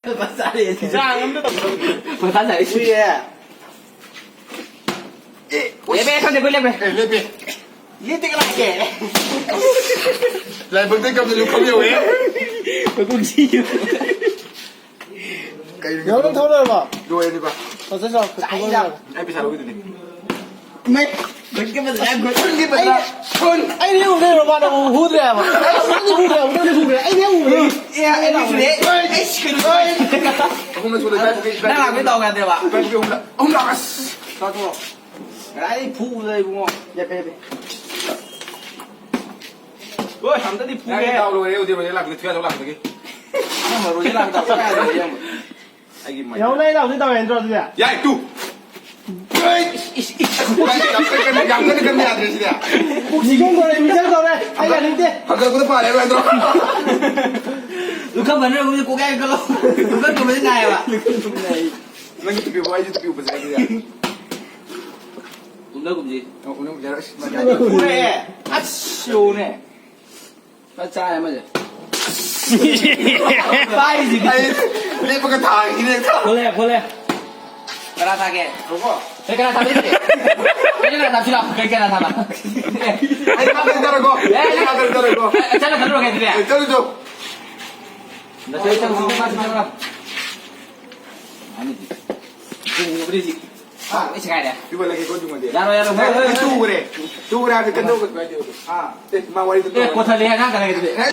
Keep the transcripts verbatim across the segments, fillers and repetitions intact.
ꯆꯥꯡ ꯑꯝꯗ ꯇꯧ꯫ ꯃꯊꯥ ꯁꯥꯏ꯫ ꯎꯏꯌꯦ꯫ ꯑꯦ, ꯂꯦꯞꯄꯦ, ꯈꯪꯗꯦ, ꯑꯩꯈꯣꯏ ꯂꯦꯞꯄꯦ꯫ ꯑꯦ, ꯂꯦꯞꯄꯦ꯫ ꯂꯦꯞꯇꯦ ꯀꯅꯥꯒꯤ? ꯂꯥꯏꯕꯛꯇꯩ ꯀꯞꯅꯁꯨ ꯈꯪ ꯌꯧꯋꯦ꯫ ꯃꯀꯣꯛ ꯁꯤꯌꯨ꯫ ꯀꯩꯅꯣ? ꯌꯥꯝ ꯊꯣꯛꯂꯛꯑꯕ? ꯂꯣꯏꯔꯦ, ꯅꯤꯄꯥ꯫ ꯐꯖꯅ ꯆꯥꯎ, ꯆꯥꯏꯗ꯫ ꯊꯣꯛꯂꯛꯑꯕ꯫ ꯑꯩ ꯄꯩꯁꯥ ꯂꯧꯈꯤꯗꯨꯅꯤ꯫ ꯃꯩ, ꯈꯨꯟꯒꯤ ꯄꯩꯁꯥ, ꯈꯨꯟꯒꯤ ꯄꯩꯁꯥ꯫ ꯑꯩ, ꯈꯨꯟ꯫ ꯑꯩꯗꯤ ꯎꯗ꯭ꯔꯦ, ꯃꯃꯥꯅ ꯑꯃꯨꯛ ꯍꯨꯗ꯭ꯔꯦ ꯍꯥꯏꯕ꯫ ꯅꯪꯗꯤ ꯍꯨꯗ꯭ꯔꯦ ꯍꯥꯏꯕ, ꯅꯪꯗꯤ ꯍꯨꯗ꯭ꯔꯦ꯫ ꯑꯩꯗꯤ ꯍꯦꯛ ꯎꯕꯅꯦ꯫ ꯑꯦ, ꯑꯩ ꯂꯥꯛꯄꯅꯦ꯫ ꯑꯩ ꯁꯤꯀꯩꯅꯣ꯫ ꯑꯍꯨꯝꯂꯛ ꯁꯨꯔꯦ, ꯏꯕꯥꯏ ꯄꯨꯈ꯭ꯔꯤ, ꯏꯕꯥꯏ ꯅꯪ ꯂꯥꯛꯄꯩ ꯗꯥꯎ ꯌꯥꯗꯦꯕ꯫ ꯏꯕꯥꯏ ꯄꯨꯈ꯭ꯔꯤ ꯑꯍꯨꯝꯂꯛ꯫ ꯑꯍꯨꯝꯂꯛ, ꯑꯁ꯫ ꯆꯥꯊꯣꯛꯑꯣ꯫ ꯀꯗꯥꯏꯗꯩ ꯐꯨꯕꯗ ꯏꯕꯨꯡꯉꯣ꯫ ꯌꯥꯄꯦ, ꯌꯥꯄꯦ꯫ ꯍꯣꯏ, ꯑꯝꯇꯗꯤ ꯐꯨꯒꯦ꯫ ꯅꯪ ꯗꯥꯎ ꯂꯣꯏꯔꯦ, ꯎꯗꯦ, ꯂꯣꯏꯔꯦ, ꯂꯥꯛꯄꯗ ꯊꯨꯌꯥ ꯊꯣꯛ ꯂꯥꯛꯄꯗꯒꯤ꯫ ꯑꯃ ꯔꯣꯖꯤ ꯂꯥꯛꯄꯗ ꯊꯨꯌꯥ ꯊꯣꯛ ꯂꯥꯛꯄꯗꯒꯤ ꯑꯃ꯫ ꯑꯩꯒꯤ ꯃꯩ꯫ ꯌꯥꯎ ꯂꯩ ꯂꯥꯎꯗꯤ ꯇꯧꯔꯦ ꯅꯠꯇ꯭ꯔꯣ ꯑꯗꯨꯗꯤ? ꯌꯥꯏ, ꯇꯨ꯫ ꯏꯁ, ꯏꯁ, ꯏꯁ꯫ ꯌꯥꯝ ꯀꯟꯅ ꯀꯟ-, ꯌꯥꯝ ꯀꯟꯅ ꯀꯟꯕ ꯌꯥꯗ꯭ꯔꯦ ꯁꯤꯗꯤ꯫ ꯃꯤꯖꯧ ꯇꯧꯔꯦ, ꯃꯤꯖꯧ ꯇꯧꯔꯦ꯫ ꯑꯩ ꯌꯥꯅꯤꯡꯗꯦ꯫ ꯍꯟꯗꯣꯔꯛꯄꯗ ꯄꯥꯜꯂꯦ ꯍꯥꯏꯕ ꯅꯠꯇ꯭ꯔꯣ? ꯂꯨꯈꯝ ꯃꯅꯨꯡꯗ ꯀꯣꯛ ꯌꯥꯏ ꯀꯜꯂꯣ꯫ ꯂꯨꯈꯝ ꯊꯨꯝꯕꯗꯤ ꯅꯥꯏꯌꯦꯕ꯫ ꯅꯪꯒꯤ ꯇꯨꯄꯤ ꯐꯥꯎ ꯑꯩꯁꯨ ꯇꯨꯄꯤ ꯎꯞꯄꯁꯦ ꯍꯥꯏꯕ ꯌꯥꯏ꯫ ꯎꯅꯒꯨꯝꯁꯤ꯫ ꯑꯣ, ꯎꯅꯒꯨꯝꯁꯤ ꯍꯥꯏꯔꯣ꯫ ꯑꯁ, ꯃꯥ ꯌꯥꯗꯦ꯫ ꯎꯔꯦ꯫ ꯑꯁ, ꯌꯦꯡꯉꯨꯅꯦ꯫ ꯐꯖ ꯆꯥꯔꯦ ꯑꯃꯁꯦ꯫ ꯄꯥꯏꯔꯤꯁꯤꯗꯤ꯫ ꯑꯩ ꯂꯦꯞꯄꯒ ꯊꯥꯒꯤꯅꯦ ꯍꯦꯛꯇ꯫ ꯐꯣꯂꯦ, ꯐꯣꯂꯦ꯫ ꯀꯅꯥ ꯊꯥꯒꯦ? ꯉꯥꯏꯈꯣ꯫ ꯑꯦ, ꯀꯅꯥ ꯊꯥꯗꯣꯏꯅꯣ? ꯑꯩ ꯀꯅꯥ ꯊꯥꯗꯣꯏꯅꯣ? ꯀꯩ ꯀꯅꯥ ꯊꯥꯕ? ꯑꯩ ꯃꯥ ꯀꯩꯅꯣ ꯇꯧꯔꯦꯀꯣ꯫ ꯑꯦ, ꯑꯩ ꯃꯥ ꯀꯩꯅꯣ ꯇꯧꯔꯦꯀꯣ꯫ ꯑꯦ, ꯆꯠꯂ ꯈꯜꯂꯨꯔꯒꯦ ꯑꯗꯨꯗꯤ꯫ ꯑꯦ, ꯆꯠꯂꯨ ꯆꯣ꯫ ꯅꯠꯇ꯭ꯔ ꯑꯩ ꯆꯪꯉꯨ, ꯆꯪꯉꯨ, ꯆꯪꯉꯨ꯫ ꯑꯅꯤꯗꯤ꯫ ꯄꯨꯕꯗꯤ ꯍꯥ? ꯑꯩ ꯁꯦꯒꯥꯏꯔꯦ꯫ ꯌꯨ ꯄꯜꯂꯒꯦꯀꯣ, ꯑꯗꯨꯃꯗꯤ꯫ ꯌꯥꯔꯣꯏ, ꯌꯥꯔꯣꯏ, ꯍꯣꯏ, ꯍꯣꯏ, ꯍꯣꯏ꯫ ꯇꯨꯈ꯭ꯔꯦ꯫ ꯇꯨꯈ꯭ꯔꯦ ꯍꯥꯏꯕꯗꯤ ꯀꯩꯅꯣ ꯇꯧꯕ ꯁꯨꯃꯥꯏꯅ ꯇꯧꯕ꯫ ꯑꯥ꯫ ꯑꯦ, ꯃꯥ ꯋꯥꯔꯤ ꯑꯗꯨꯝ ꯑꯦ, ꯇꯧꯔꯣ꯫ ꯀꯣꯊꯜꯂꯦ ꯍꯥꯏ ꯉꯥꯡ ꯀꯔꯤ ꯑꯗꯨꯗꯤ? ꯑꯦ,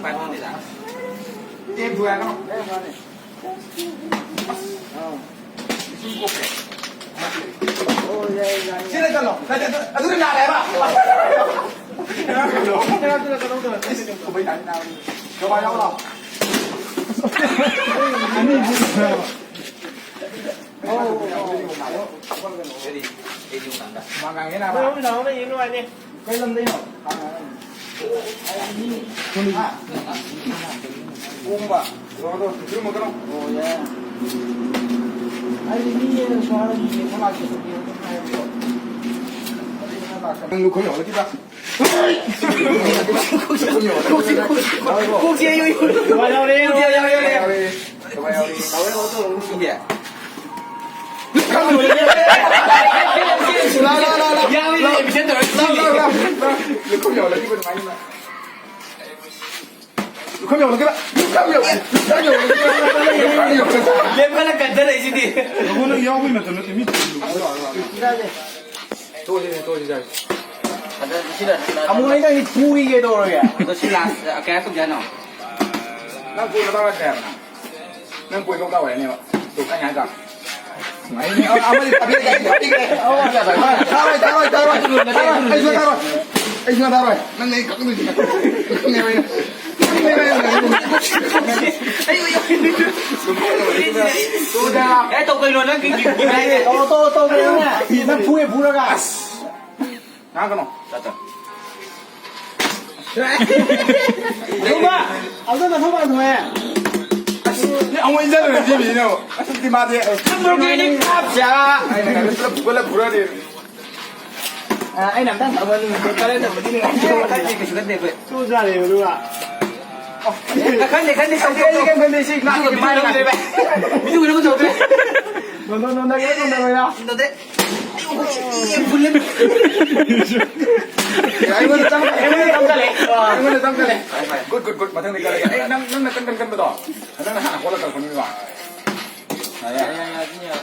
ꯇꯦꯞ ꯊꯨꯒꯥꯏ ꯀꯩꯅꯣ꯫ ꯑꯦ, ꯃꯥꯅꯦ꯫ ꯑꯁ꯫ ꯑꯥ꯫ ꯏꯁꯤꯡ ꯀꯣꯛꯈ꯭ꯔꯦ꯫ ꯑꯣ, ꯌꯥꯏ, ꯌꯥꯏ, ꯌꯥꯏ꯫ ꯁꯤꯗ ꯆꯠꯂꯣ꯫ ꯅꯠꯇꯦ, ꯑꯗꯨ, ꯑꯗꯨꯗꯤ ꯅꯥꯔꯦ ꯍꯥꯏꯕ꯫ ꯏꯁ, ꯈꯨꯕꯩ ꯇꯥꯅꯤ ꯅꯥꯕ꯫ ꯀꯃꯥꯏ ꯌꯥꯎꯔꯣ? ꯀꯔꯤ? ꯀꯩ ꯌꯨꯝ ꯀꯥꯟꯗ? ꯃꯉꯥꯡꯒꯤ ꯅꯥꯕ? ꯍꯣꯏ, ꯍꯣꯏ, ꯍꯣꯏ, ꯌꯦꯡ ꯅꯨꯡꯉꯥꯏꯅꯤ꯫ ꯀꯩ ꯂꯝꯗꯩꯅꯣ? ꯍꯥ? ꯀꯣꯡꯕ꯫ ꯔꯣꯗꯣ, ꯌꯨꯝ ꯀꯩꯅꯣ? ꯑꯣ, ꯌꯥꯏ꯫ ꯑꯩꯗꯤ ꯃꯤ ꯌꯦꯡꯉ ꯁ꯭ꯋꯥꯏꯗ ꯌꯦꯡꯕ ꯂꯥꯛꯀꯦ, ꯌꯦꯡꯕ ꯍꯥꯏꯕꯗꯣ꯫ ꯅꯪ ꯂꯨꯈꯝ ꯌꯧꯍꯜꯂꯛꯈꯤꯗ꯫ ꯀꯣꯛꯁꯤ, ꯀꯣꯛꯁꯤ, ꯀꯣꯛꯁꯤ, ꯀꯣꯛꯁꯤ, ꯌꯧꯔꯦ, ꯌꯧꯔꯦ, ꯌꯧꯔꯦ꯫ ꯌꯧꯔꯦ, ꯌꯧꯔꯦ, ꯌꯧꯔꯦ꯫ ꯇꯧꯔꯦ, ꯇꯧꯔꯦ, ꯇꯧꯔꯦ, ꯁꯤꯗꯤ꯫ ꯂꯥꯎ, ꯂꯥꯎ, ꯂꯥꯎ, ꯂꯥꯎ꯫ ꯌꯥꯎꯏꯅꯦ, ꯑꯦꯗꯃꯤꯁꯟ ꯇꯧꯔ ꯂꯥꯎ, ꯂꯥꯎ, ꯂꯥꯎ, ꯂꯥꯎ꯫ ꯂꯨꯈꯝ ꯌꯧꯍꯜꯂꯛꯈꯤꯕ ꯑꯗꯨꯃꯥꯏꯅ꯫ ꯂꯨꯈꯝ ꯌꯧꯍꯜꯂꯛꯈꯤꯕ, ꯂꯨꯈꯝ ꯌꯧ-, ꯂꯨꯈꯝ ꯌꯧꯍꯜꯂꯛꯈꯤꯕ꯫ ꯂꯦꯞꯈꯠꯂ ꯀꯟꯊꯔꯛꯏꯁꯤꯗꯤ꯫ ꯅꯪꯉꯣꯟꯗ ꯌꯥꯎꯕꯩ ꯃꯇꯝ ꯅꯠꯇꯦ, ꯃꯤ ꯊꯤꯜꯂꯨ꯫ ꯇꯣꯛꯑꯁꯤ, ꯇꯣꯛꯑꯁꯤ, ꯌꯥꯔꯦ꯫ ꯑꯗ ꯁꯤꯅ ꯑꯃꯨꯛ ꯑꯩꯅ ꯐꯨꯔꯤꯒꯦ ꯇꯧꯔꯒꯦ꯫ ꯑꯗꯣ ꯁꯤ ꯂꯥꯁ, ꯀꯌꯥ ꯇꯧꯖꯥꯠꯅꯣ? ꯅꯪ ꯐꯨꯅꯕ ꯅꯠꯇꯦ ꯍꯥꯏꯕ ꯅꯪ꯫ ꯅꯪ ꯄꯣꯏꯟ ꯂꯧ ꯇꯥꯕ ꯑꯣꯏꯔꯅꯦꯕ꯫ ꯇꯨ ꯀꯥꯏ ꯉꯥꯏ ꯇꯥ꯫ ꯉꯥꯏꯅꯦ꯫ ꯑ-, ꯑꯃꯗꯤ ꯊꯥꯕꯤꯔꯒꯦ, ꯊꯥꯕꯤꯔꯒꯦ꯫ ꯊꯥꯔꯣꯏ, ꯊꯥꯔꯣꯏ, ꯊꯥꯔꯣꯏ꯫ ꯑꯩꯁꯨ ꯊꯥꯔꯣꯏ꯫ ꯑꯩꯁꯨ ꯊꯥꯔꯣꯏ꯫ ꯅꯪꯅ ꯑꯩ ꯀꯛꯀꯗꯣꯏꯁꯤ꯫ ꯅꯪꯅꯦꯕ ꯑꯩꯅ꯫ ꯅꯪꯅꯦꯕ ꯑꯩꯅ꯫ ꯇꯨꯗ꯫ ꯑꯦ, ꯇꯧ ꯀꯩꯅꯣ, ꯅꯪ ꯀꯩ, ꯀꯩ, ꯀꯩ ꯍꯥꯏꯒꯦ? ꯇꯧ, ꯇꯧ, ꯇꯧ, ꯀꯩꯅꯣꯅꯦ? ꯅꯪ ꯐꯨꯑꯦ, ꯐꯨꯔꯒ꯫ ꯑꯁ꯫ ꯉꯥꯡꯒꯅꯣ꯫ ꯆꯠꯇ꯫ ꯊꯧꯕ! ꯑꯗꯨꯅ ꯊꯧꯕ ꯅꯨꯡꯉꯥꯏ꯫ ꯑꯁ, ꯑꯃꯨꯛ ꯏꯟꯖꯜꯂꯨꯔꯦ ꯁꯤ ꯃꯤꯁꯤꯅ ꯑꯃꯨꯛ꯫ ꯑꯁ, ꯃꯥꯗꯤ꯫ ꯅꯝꯕꯔ ꯀꯌꯥꯅꯤ ꯀꯥꯞꯁꯦ? ꯑꯩꯅ ꯀꯩꯅꯣ ꯄꯨꯂꯞ ꯐꯨꯒꯠꯂ ꯐꯨꯔꯗꯤ꯫ ꯑ, ꯑꯩꯅ ꯑꯝꯇꯪ ꯇꯧꯕ ꯅꯨꯃꯤꯠꯇꯣ ꯀꯔꯟ ꯇꯧꯕꯗꯤ ꯅꯨꯡꯉꯥꯏꯇꯦ꯫ ꯀꯟꯗꯦ, ꯀꯩꯁꯨ ꯀꯟꯗꯦ ꯑꯩꯈꯣꯏ꯫ ꯇꯨ ꯆꯥꯔꯦꯕ ꯑꯗꯨꯒ꯫ ꯈꯟꯗꯦ, ꯈꯟꯗꯦ, ꯈꯟꯗꯦ, ꯈꯟꯗꯦ, ꯈꯟꯗꯦ, ꯁꯤ ꯉꯥꯡꯗꯦ, ꯃꯥꯏ ꯂꯧꯗ꯭ꯔꯦ, ꯚꯥꯏ꯫ ꯃꯤꯗꯨ ꯎꯅꯕ ꯇꯧꯗ꯭ꯔꯦ꯫ ꯅꯣꯟꯗ, ꯅꯣꯟꯗꯒꯦꯔꯥ, ꯅꯣꯟꯗꯔꯣꯏꯔꯥ? ꯅꯣꯟꯗꯦ꯫ ꯑꯩꯉꯣꯟꯗ ꯆꯪ-, ꯑꯩꯉꯣꯟꯗ ꯆꯪꯒꯜꯂꯦ꯫ ꯑꯩꯉꯣꯟꯗ ꯆꯪꯒꯜꯂꯦ꯫ ꯐꯔꯦ, ꯐꯔꯦ꯫ Good, good, good. ꯃꯊꯪꯗꯤ ꯀꯜꯂꯒꯦ꯫ ꯑꯩ ꯅꯪ, ꯅꯪꯅ ꯀꯟ, ꯀꯟ, ꯀꯟꯕꯗꯣ꯫ ꯅꯪꯅ ꯍꯥꯟꯅ ꯍꯣꯠꯂ ꯇꯧꯔꯛꯄꯅꯤꯕ꯫ ꯌꯥꯔꯦ, ꯌꯥꯔꯦ꯫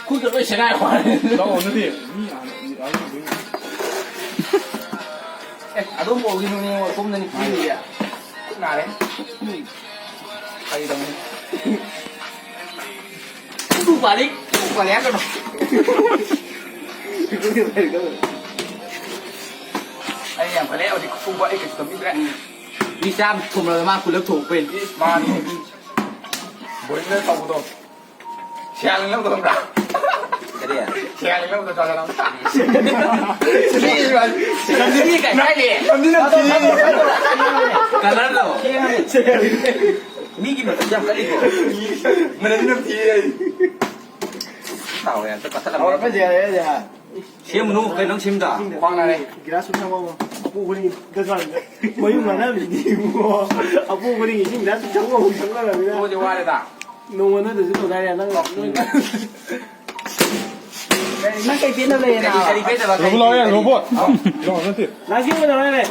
ꯈꯨꯠꯀ ꯂꯣꯏ ꯁꯦꯒꯥꯏ ꯋꯥꯅꯤ꯫ ꯂꯧ, ꯑꯗꯨꯗꯤ꯫ ꯃꯤ ꯍꯥꯟꯅ, ꯃꯤ ꯍꯥꯟꯅ ꯑꯗꯨꯝ꯫ ꯑꯦ, ꯑꯗꯨꯝ ꯄꯣꯛꯈꯤꯅꯨꯅꯦ, ꯀꯨꯝꯗꯅꯤ ꯐꯨꯔꯤꯁꯦ꯫ ꯈꯨꯠ ꯅꯥꯔꯦ꯫ ꯐꯥꯒꯤ ꯇꯧꯕꯅꯤ꯫ ꯇꯨ ꯄꯥꯜꯂꯤ, ꯇꯨ ꯄꯥꯜꯂꯤ ꯍꯥꯏꯔꯛꯀꯅꯨ꯫ ꯑꯩ ꯌꯥꯝ ꯐꯔꯦ, ꯍꯧꯖꯤꯛ ꯈꯨꯕ ꯑꯩ ꯀꯩꯁꯨ ꯇꯧꯕꯤꯗ꯭ꯔꯦ꯫ ꯃꯤ ꯆꯥꯝ ꯊꯣꯝꯂꯒ ꯃꯥ ꯄꯨꯂꯞ ꯊꯣꯛꯄꯩ꯫ ꯃꯥꯅꯤ꯫ ꯕꯣꯔꯤꯡꯗ ꯇꯧꯕꯗꯣ꯫ ꯁꯤꯌꯥꯜ ꯂꯧꯗꯣ ꯈꯪꯕ꯭ꯔꯥ? ꯀꯔꯤ? ꯁꯤꯌꯥꯜ ꯂꯧꯗꯣ ꯆꯥ ꯆꯥ ꯂꯧꯗꯣ꯫ ꯁꯤꯗꯤ ꯀꯩ ꯍꯥꯏꯔꯤ? ꯂꯝꯖꯤꯅ ꯊꯤ꯫ ꯀꯂꯔꯗꯣ꯫ ꯃꯤꯒꯤ ꯃꯇꯝ ꯌꯥꯝ ꯀꯜꯂꯤꯀꯣ꯫ ꯃꯅꯝꯗꯤ ꯅꯝꯊꯤꯌꯦ꯫ ꯇꯥꯎꯋꯦ, ꯑꯝꯇ ꯄꯥꯊꯠꯂꯝꯃꯦ꯫ ꯍꯧꯔꯛꯄꯁꯦ ꯌꯥꯔꯦ, ꯌꯥꯔꯦ꯫ ꯁꯦꯝꯃꯨꯅꯨ, ꯀꯩꯅꯣ ꯁꯦꯝꯗ? ꯈ꯭ꯋꯥꯡ ꯅꯥꯔꯦ꯫ ꯒꯤꯂꯥꯁ ꯑꯝ ꯊꯝꯃꯣ꯫ ꯑꯄꯨ ꯈꯨꯗꯤꯡꯒꯤ ꯗꯁꯥꯅꯤꯗ꯫ ꯃꯌꯨꯝ ꯃꯥꯟꯅꯕꯁꯤꯗꯤ ꯏꯕꯨꯡꯉꯣ꯫ ꯑꯄꯨ ꯈꯨꯗꯤꯡꯒꯤ ꯏꯁꯤꯡꯗ ꯆꯪꯕ ꯑꯃꯨꯛ ꯆꯪꯅꯔꯕꯅꯤꯅ꯫ ꯃꯣꯏꯗꯤ ꯋꯥꯔꯦꯗ꯫ ꯅꯣꯡꯃ ꯅꯠꯇ꯭ꯔꯁꯨ ꯇꯧꯅꯔꯦ ꯅꯪ꯫ ꯅꯪ ꯀꯩ ꯄꯦꯟꯗꯕ ꯂꯩꯌꯦ ꯀꯔꯤ, ꯅꯪ? ꯀꯔꯤ ꯄꯦꯟꯗꯕ? ꯀꯔꯤ, ꯔꯣꯕꯣꯠ ꯂꯥꯛꯑꯣ ꯌꯥꯔꯦ, ꯀꯔꯤ? ꯔꯣꯕꯣꯠ꯫ ꯂꯥꯛꯑꯣ, ꯅꯠꯇꯦ꯫ ꯂꯥꯁꯤꯡ ꯑꯣꯏꯅ ꯍꯥꯏꯔꯦ꯫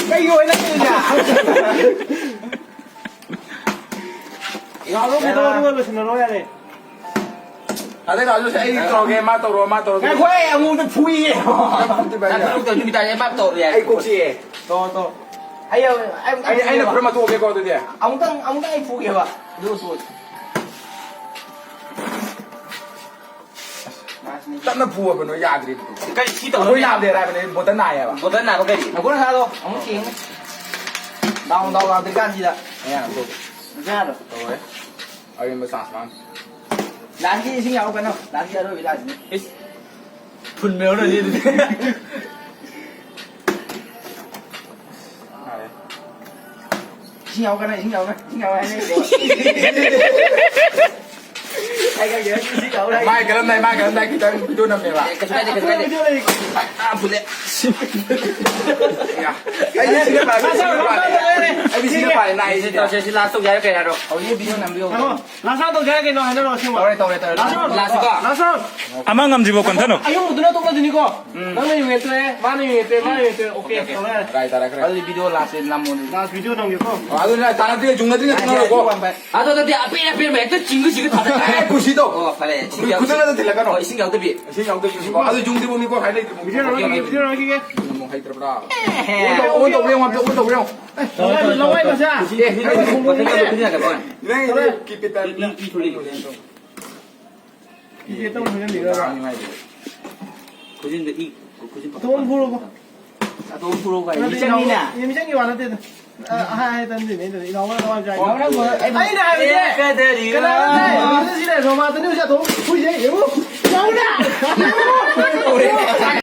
ꯀꯩꯒꯤ ꯑꯣꯏꯅ ꯇꯧꯔꯤꯁꯦ? ꯉꯥꯏꯈꯣ, ꯀꯩꯗꯧꯔꯒ ꯂꯣꯏꯁꯤꯟꯅꯔꯣ ꯌꯥꯔꯦ꯫ ꯑꯗꯩ ꯔꯥꯖꯨꯁꯦ ꯑꯩ ꯇꯧꯔꯒꯦ, ꯃꯥ ꯇꯧꯔꯣ, ꯃꯥ ꯇꯧꯔꯒꯦ꯫ ꯉꯥꯏꯈꯣ, ꯑꯩ ꯑꯃꯨꯛꯇ ꯐꯨꯏꯌꯦ꯫ ꯅꯪ ꯐꯨꯗ꯭ꯔꯤꯕ ꯅꯪ ꯑꯩꯅ꯫ ꯊꯕꯛ ꯇꯧꯔꯗꯤ ꯃꯤ ꯇꯥꯔꯦ, ꯃꯥ ꯇꯧꯔꯣ ꯌꯥꯔꯦ꯫ ꯑꯩ ꯀꯣꯛ ꯆꯤꯛꯑꯦ꯫ ꯇꯣ, ꯇꯣ꯫ ꯑꯩ, ꯑꯩ ꯑꯃꯨꯛꯇꯪ ꯑꯩ, ꯑꯩꯅ ꯐꯨꯏꯌꯦꯕ꯫ ꯐꯨꯔ ꯃꯇꯣꯛꯑꯒꯦꯀꯣ ꯑꯗꯨꯗꯤ꯫ ꯑꯃꯨꯛꯇꯪ, ꯑꯃꯨꯛꯇꯪ ꯑꯩ ꯐꯨꯒꯦꯕ꯫ ꯑꯗꯨꯒ ꯇꯣꯛꯑꯁꯤ꯫ ꯇꯞꯅ ꯐꯨꯑꯕ ꯅꯣꯏ ꯌꯥꯗ꯭ꯔꯤꯕꯗꯨ꯫ ꯀꯔꯤ ꯁꯤ ꯇꯧꯔꯣ? ꯑꯩꯈꯣꯏ ꯅꯥꯕꯗꯤ ꯑꯔꯥꯏꯕꯅꯦ, ꯕꯣꯇꯜ ꯅꯥꯏꯌꯦꯕ꯫ ꯕꯣꯇꯜ ꯅꯥꯕ ꯀꯔꯤ? ꯉꯥꯏꯈꯣ ꯅꯁꯥꯗꯣ ꯑꯃꯨꯛ ꯊꯦꯡꯉꯦ꯫ ꯗꯥꯎꯟ ꯗꯥꯎꯟ ꯌꯥꯗ꯭ꯔꯤꯀꯥꯟꯁꯤꯗ꯫ ꯑꯩ ꯍꯥꯟꯅ ꯇꯧꯒꯦ꯫ ꯅꯁꯥꯗꯣ꯫ ꯇꯧꯔꯦ꯫ ꯑꯔꯦꯝꯕ ꯆꯥꯟꯁ ꯃꯥꯡ꯫ ꯂꯥꯁꯀꯤ ꯏꯁꯤꯡ ꯌꯥꯎꯔꯛꯀꯅꯣ꯫ ꯂꯥꯁꯀꯤ ꯑꯔꯣꯏꯕ ꯂꯥꯁꯅꯤ꯫ ꯏꯁ꯫ ꯐꯨꯟ ꯃꯌꯥꯝ ꯂꯩꯔꯤ ꯑꯗꯨꯗꯤ꯫ ꯌꯥꯔꯦ꯫ ꯏꯁꯤꯡ ꯌꯥꯎꯔꯛꯀꯅꯣ, ꯏꯁꯤꯡ ꯌꯥꯎꯔꯛꯀꯅꯣ, ꯏꯁꯤꯡ ꯌꯥꯎꯔꯛꯀꯅꯣ ꯍꯥꯏꯅꯩꯀꯣ꯫ ꯍꯥꯏꯈ꯭ꯔꯒꯦ, ꯏꯁꯤꯡ ꯌꯥꯎꯔꯛꯀꯅꯣ꯫ ꯃꯥꯏ ꯀꯔꯝꯗꯥꯏ, ꯃꯥꯏ ꯀꯔꯝꯗꯥꯏ ꯈꯤꯇꯪ ꯚꯤꯗꯤꯑꯣ ꯅꯝꯃꯦꯕ꯫ ꯑꯦ, ꯀꯩꯁꯨ ꯀꯥꯏꯗꯦ, ꯀꯩꯁꯨ ꯀꯥꯏꯗꯦ꯫ ꯚꯤꯗꯤꯑꯣ ꯂꯩ꯫ ꯑꯥ, ꯐꯨꯜꯂꯦ꯫ ꯌꯥ꯫ ꯑꯩꯗꯤ ꯁꯤꯅ ꯐꯔꯦ, ꯁꯤꯅ ꯐꯔꯦ꯫ ꯑꯩꯗꯤ ꯁꯤꯅ ꯐꯔꯦ, ꯅꯥꯏ ꯁꯤ ꯁꯤꯅ꯫ ꯇꯧꯁꯦ, ꯁꯤ ꯂꯥꯁ ꯇꯧꯒꯦ ꯍꯥꯏꯔ ꯀꯩ ꯍꯥꯏꯔꯣ? ꯍꯧꯖꯤꯛ ꯚꯤꯗꯤꯑꯣ ꯅꯝꯕꯤꯌꯣ꯫ ꯉꯥꯏꯈꯣ, ꯂꯥꯁ ꯇꯧꯒꯦ ꯍꯥꯏꯔ ꯀꯩꯅꯣ ꯍꯥꯏꯅꯔꯣ, ꯑꯁꯦꯡꯕ꯫ ꯇꯧꯔꯦ, ꯇꯧꯔꯦ, ꯇꯧꯔꯦ꯫ ꯂꯥꯁ ꯇꯧ꯫ ꯂꯥꯁ ꯇꯧ꯫ ꯂꯥꯁ ꯇꯧ꯫ ꯑꯃ ꯉꯝꯗ꯭ꯔꯤꯕꯧ ꯀꯟꯊꯅꯨ꯫ ꯑꯌꯨꯛꯇꯨꯅ ꯇꯣꯛꯅꯗꯣꯏꯅꯤꯀꯣ꯫ ꯎꯝ꯫ ꯅꯪꯅ ꯌꯨꯡꯉꯦ ꯇꯣꯛꯑꯦ, ꯃꯥꯅ ꯌꯨꯡꯉꯦ ꯇꯣꯛꯑꯦ, ꯃꯥꯅ ꯌꯨꯡꯉꯦ ꯇꯣꯛꯑꯦ꯫ Okay, okay. ꯇꯧꯔꯦ꯫ ꯔꯥꯏ ꯇꯥꯔꯛꯈ꯭ꯔꯦ꯫ ꯑꯗꯨꯗꯤ ꯚꯤꯗꯤꯑꯣ ꯂꯥꯁꯁꯦ ꯅꯝꯃꯣ ꯑꯗꯨꯗꯤ꯫ ꯂꯥꯁ ꯚꯤꯗꯤꯑꯣ ꯅꯝꯒꯦꯀꯣ꯫ ꯑꯣ, ꯑꯗꯨꯅ ꯇꯥꯔꯛꯇ꯭ꯔꯤꯉꯩ ꯌꯨꯡꯅꯗ꯭ꯔꯤꯉꯩ ꯇꯣꯛꯅꯔꯣꯀꯣ꯫ ꯑꯗꯣ ꯅꯠꯇꯦ, ꯑꯄꯦꯟ ꯑꯄꯦꯟꯕ ꯍꯦꯛꯇ ꯆꯤꯡꯗ ꯆꯤꯡꯗ ꯊꯥꯗ-, ꯑꯦ, ꯀꯨꯁꯤꯗꯣ꯫ ꯑꯣ, ꯐꯔꯦ꯫ ꯁꯤꯡꯒ-, ꯈꯨꯠꯇ ꯅꯠꯇ ꯊꯤꯜꯂꯛꯀꯅꯣ꯫ ꯑꯣ, ꯏꯁꯤꯡ ꯌꯥꯎꯗꯕꯤ꯫ ꯏꯁꯤꯡ ꯌꯥꯎꯗꯕꯤ꯫ ꯑꯗꯨ ꯌꯨꯡꯗ꯭ꯔꯤꯕꯧ ꯃꯤꯀꯣꯛ ꯍꯥꯏ ꯂꯩꯇ꯭ꯔꯤꯕꯧ꯫ Video ꯅꯝꯒꯦ, video ꯅꯝꯒꯦ꯫ ꯅꯝꯃꯣ ꯍꯩꯇ꯭ꯔꯕ꯭ꯔꯥ? ꯑꯦꯍꯦ꯫ ꯑꯣꯟ ꯇꯧ-, ꯑꯣꯟ ꯇꯧꯕ꯭ꯔꯥ ꯌꯦꯡꯉꯣ ꯑꯝꯇ, ꯑꯣꯟ ꯇꯧꯕ꯭ꯔꯥ ꯌꯦꯡꯉꯣ꯫ ꯂꯋꯥꯏ ꯃꯆꯥ꯫ ꯑꯦ, ꯅꯪ ꯀꯤꯄꯦꯠꯇ ꯑꯃꯨꯛ ꯍꯩꯖꯤꯟꯕꯤꯔꯕ? ꯈꯨꯖꯤꯟꯗ ꯏ, ꯈꯨꯖꯤꯟ ꯑꯇꯣꯝ ꯐꯨꯔꯕꯣ? ꯑꯇꯣꯝ ꯐꯨꯔꯕꯣ ꯀꯥꯏ? ꯅꯠꯇꯦ, ꯃꯤꯆꯪꯅꯤꯅ꯫ ꯏꯅꯥꯎ-, ꯃꯤꯆꯪꯒꯤ ꯋꯥ ꯅꯠꯇꯦꯗ꯫ ꯑ, ꯑꯍꯥꯏ ꯍꯥꯏ ꯇꯟꯗꯦꯅꯦ, ꯑꯩꯅ ꯏꯅꯥꯎ ꯅꯋꯥ ꯅꯋꯥ ꯖꯥꯏ꯫ ꯏꯅꯥꯎ ꯅꯋꯥ ꯑꯩꯅ ꯍꯥꯏꯕꯗꯤ ꯑꯦ, ꯀꯗꯔꯤ ꯀꯅꯥꯅꯣ ꯋꯥ꯫ ꯇꯥꯏ? ꯑꯗꯨ ꯁꯤꯅꯦ, ꯔꯣꯃꯥꯟꯗꯅꯤ ꯍꯧꯖꯤꯛ ꯑꯇꯣꯝ ꯐꯨꯏꯁꯦ, ꯌꯦꯡꯉꯨ꯫ ꯏꯅꯥꯎꯅ!